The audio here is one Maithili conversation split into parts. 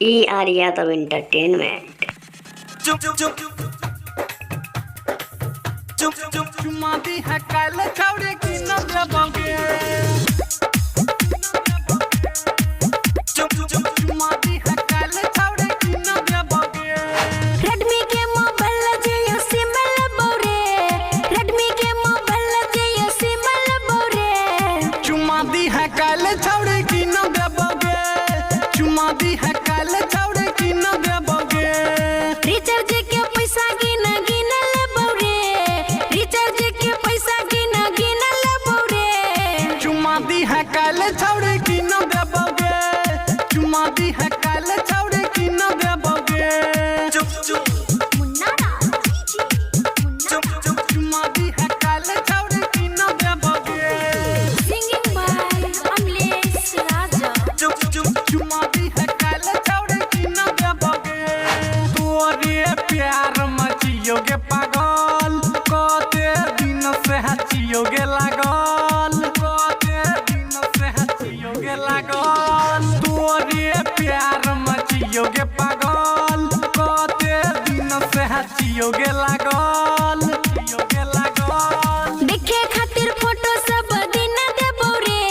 E R Yadav entertainment. चुप चुप चुप चुप चुप चुमा दी है काल छौड़े की न देबोगे। चुप चुप चुमा दी है काल छौड़े की न देबोगे। रेडमी के मोबाइल जियो सिम लेबो रे। रेडमी के मोबाइल जियो सिम लेबो रे। चुमा दी है काल छौड़े की न देबोगे। चुमा दी है काल छौड़े की न देबोगे। रिचार्ज के पैसा गिन गिन लेबो रे। रिचार्ज के पैसा गिन गिन लेबो रे। चुमा दी है काल छौड़े की न देबोगे। चुमा दी है काल छौड़े की न देबोगे। चुप चुप चुप चुप चुमा दी है काल छौड़े की न देबोगे। सिंगिंग बाय अमलेश राजा। चुप चुप चुमा दी है काल छौड़े की न देबोगे। तोरे प्यार मचियोगे पागल, कते दिन से हचियोगे लागल, कते दिन से हचियोगे लागल। तोरे प्यार मचियोगे पागल, कते दिन से हचियोगे लागल, चियोगे लागल। देखे खातिर फोटो सब दिन देबो रे।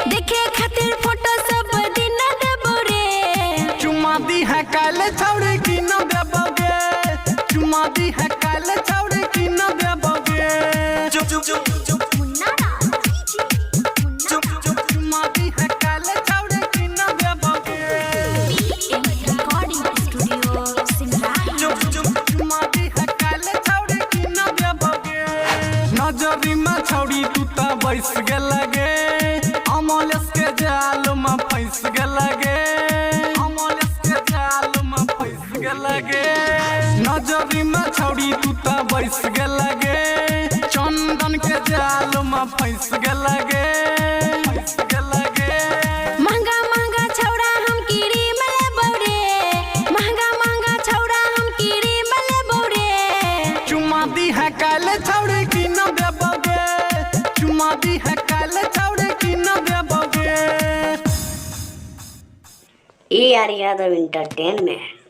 देखे खातिर फोटो सब दिन देबो रे। चुमा दी है काल छौड़े की न देबोगे। चुमा दी है काल छौड़े की न देबोगे। चुप चुप चुप चुप चुप चुप चुमा दी है काल छौड़े की न देबोगे। Recording studio Simrahi. चुप चुप चुमा दी है काल छौड़े की न देबोगे। नजरी में छौड़ी तू त बैस गेल गे, अमलेश के जाल में फंस गेल गे, अमलेश के जाल में फंस गेल गे। नजरी में छौड़ी तू त बैस गेल गे, चंदन के जाल में फंस गेल गे, फंस गेल गे। महंगा महंगा छौड़ा हम क्रीम लेबो रे। महंगा महंगा छौड़ा हम क्रीम लेबो रे। चुमा दी है काल छौड़े की न देबोगे। चुमा दी है काल छौड़े की न देबोगे। E R Yadav entertainment.